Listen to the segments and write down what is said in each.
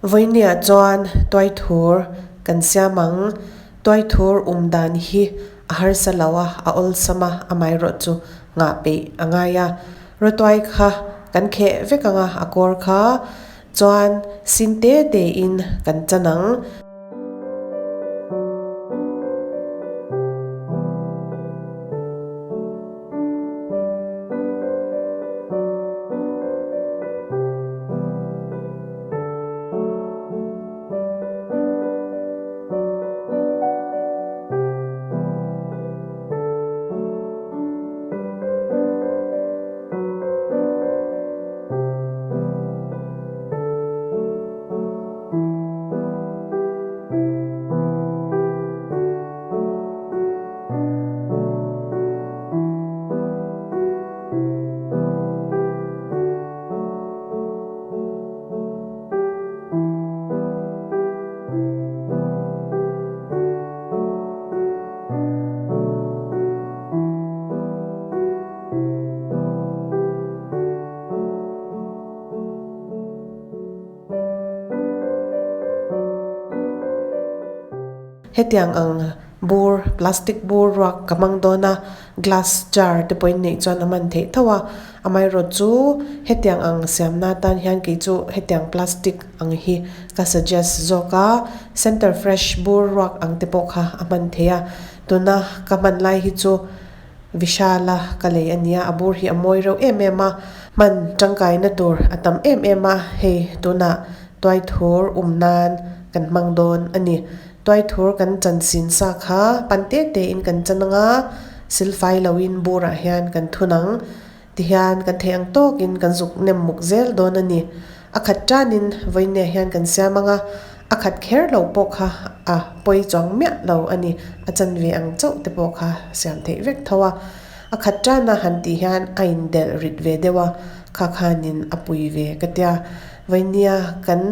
Vawinia chuan tuaithur kan siam ang. Tuaithur um dan hi a harsa lo a, a awlsam a, amaherawh chu nghah peih a ngai a. Rawtuai kha kan kheh vek ang a, a kawr kha chuan sin te tein kan chan ang. Hetiang ang bur plastic bur ruak ka hmang dawn a glass jar te pawhin neih chuan a hman theih tho a amaherawh chu hetiang ang siamna atan hian kei chu hetiang plastic ang hi ka suggest zawk a center fresh bur ruak ang te pawh kha a hman theih a tuna ka hman lai hi chu Vishal a ka lei a nia a bur hi a mawi reuh em em a hman tangkaina tur a tam em em a hei tunah tuaithur um nan kan hmang dawn a ni. Tuaithur kan chan sin sa kha pan te te in kan chan anga silfai lo in burah hian kan thun ang tihian kan theih ang tawk in kan zuk nem muk zel dawn a ni. A khat tan in vawinia hian kan siam anga a khat kher lo pawh kha a pawi chuang miah lo a ni. A chanve ang chauh te pawh kha siam theih vek tho a. A khat tan a han tih hian a indelh rit ve deuh a, kha khanin a pui ve ka tia. Vawinia kan.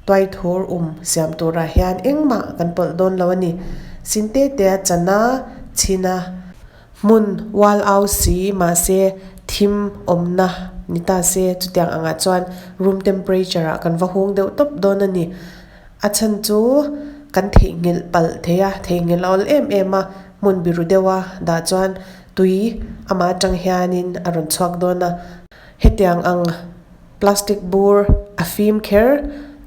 Tuaithur um siam turah hian engmah kan pawlh dawn lo a ni. Sin te te a chan a, chhin a. Hmun ual au si mahse thim awmna ni ta se chutiang angah chuan room temperature ah kan va hung deuh tawp dawn a ni. A chhan chu kan theihnghilh palh thei a, theihnghilh a awl em em a, hmun biru deuha dah chuan tui amah atang hianin a rawn chhuak dawn a. Hetiang ang plastic bur a fim kher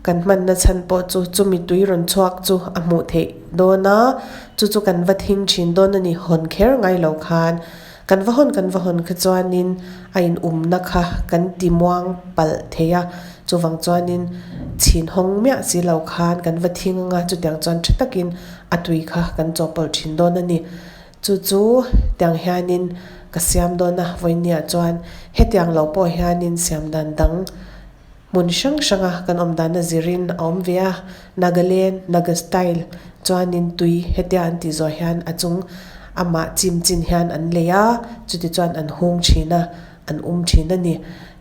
kan hmanna chhan pawh chu chumi tui rawn chhuak chu a hmuh theih dawn a, chu chu kan va thing thin dawn a ni hawn kher ngai lo khan. Kan va hawn kan va hawn kha chuanin a in umna kha kan ti muang palh thei a, chuvang chuanin chhin hawng miah si lo khan kan va thing anga chutiang chuan tha takin a tui kha kan chawhpawlh thin dawn a ni. Chu chu tiang hianin ka siam dawn a, vawinia chuan hetiang lo pawh hianin siam dan dang hmun hrang hranga kan awm dan a zirin a awm ve a, Nagaland, Naga style chuanin tui hetia an tih zawh hian a chung amah chim chin hian an lei a, chuti chuan an hung thin a, an um thin a ni.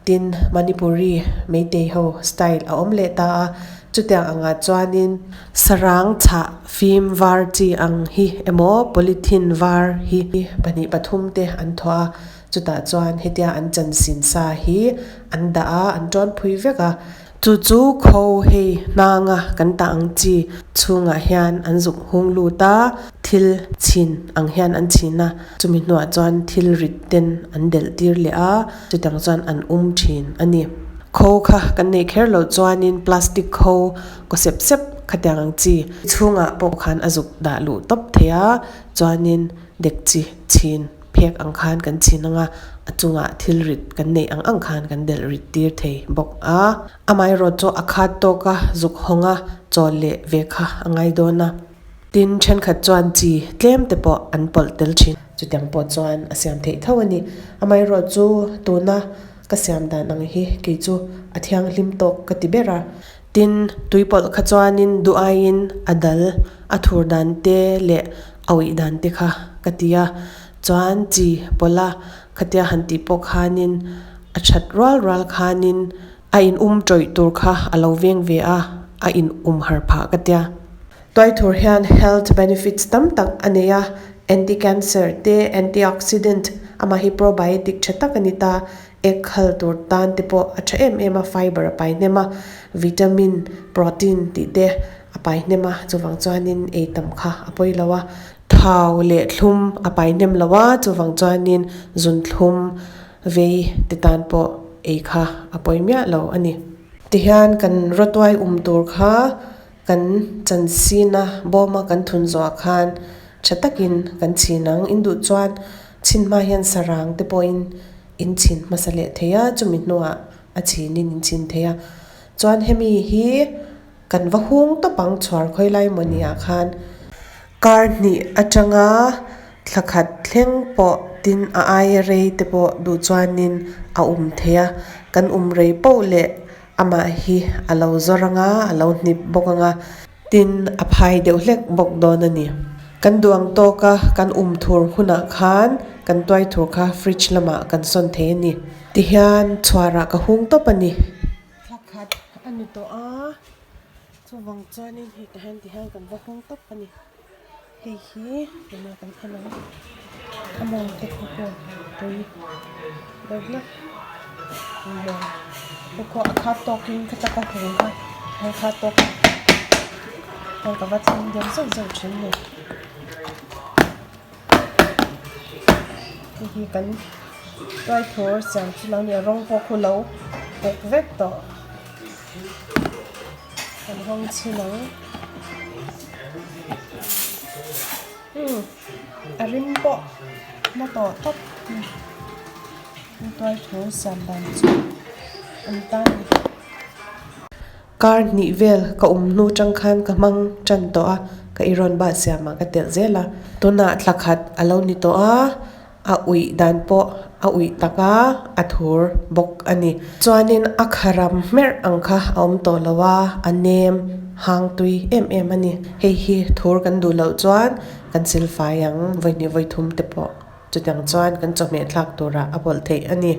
Tin, Manipuri Meitei ho style a awm leh ta a, chutiang angah chuanin sarang chhah fim var chi ang hi emaw polythene var hi pahnih pathum te an thawh a, chutah chuan hetia an chansin sa hi an dah a, an tawn phui vek a. Chu chu kho hei hnanga kan tah ang chi chhungah hian an zuk hung lut a, thil chhin ang hian an chhin a, chumi hnuah chuan thil rit ten an delh tir leh a, chutiang chuan an um thin a ni. Kho kha kan neih kher loh chuanin plastic kho kaw sep sep khatiang ang chi chhungah pawh khan a zuk dah luh tawp thei a, chuanin dek chi chhin. Phek ang khan kan chhin ang a, a chungah thil rit kan neih ang ang khan kan delh rit tir thei bawk a. Amaherawh chu a khat tawk a, zuk hawng a, chawl leh ve kha a ngai dawn a. Tin, thenkhat chuan chi tlem te pawh an pawlh tel thin. Chutiang pawh chuan a siam theih tho a ni. Amaherawh chu tuna ka siam dan ang hi kei chu a thianghlim tawk ka ti ber a. Tin, tui pawlh kha chuanin duh aiin a dal a thur dan te leh a uih dan te kha ka ti a, chuan chi pawlh a khatia han tih pawh khanin a that rual rual khanin a in um tawih tur kha a lo veng ve a, a in um har phah ka tia. Tuaithur hian health benefits tam tak a nei a. Anti cancer te, antioxidant, amah hi probiotic tha tak a ni ta, ek khal tur tan te pawh a tha em em a, fiber a pai hnem a, vitamin, protein tih te a pai hnem a, chuvang chuanin ei tam kha a pawi lo a, thau leh thlum a pai hnem lo a, chuvang chuanin zunthlum vei te tan pawh ei kha a pawi miah lo a ni. Tihian kan rawtuai um tur kha Kan chansina bawma kan thun zawhah khan tha takin kan chhin ang. In duh chuan chhin hma hian sarang te pawhin in chhin hmasa leh thei a, chumi hnuah a chhinin in chhin thei a. Chuan hemi hi kan va hung tawp ang chhuar khawi lai maw niah khan kar hnih atanga thla khat thleng pawh tin a aia rei te pawh duh chuanin a um thei a. Kan um rei poh leh Amah hi a lo zawr anga, a lo hnip bawk anga, tin a phai deuh hlek bawk dawn a ni. Kan duang tawka kan um thur hunah khan kan tuai thur kha fridge lamah kan sawn thei a ni. Tihian chhuarah ka hung tawp a ni. Thla khat a ni tawh a, chuvang chuanin hei tihian tihian kan va hung tawp a ni. Hei hi tunah kan en ang a mawng te khaw pawh tui deuh hlek mawng te khaw a khat tawkin kha taka hung kha a khat tawk hei ka va thleng deuh zeuh zeuh thin a ni hei hi kan tuai thur siam chu lo ni a rawng pawh khu lo uk vek tawh. Kan hawng chhin ang. Umm a rim pawh na tawh tawp a tuai thu siam dan chu an tan a ni. Kar hnih vel ka awm hnu tang khan ka hmang tan tawh a, ka i rawn bal siam ah ka telh zel a. Tunah thla khat a lo ni tawh a. A uih dan pawh a uih tak a, a thur bawk a ni. Chuanin a kharam hmerh ang kha a awm tawh lo a, a nem hang tui em em a ni. Hei hi thur kan duh loh chuan kan silfai ang, vawihnih vawithum te pawh chutiang chuan kan chawhmeh thlak turah a pawlh theih a ni.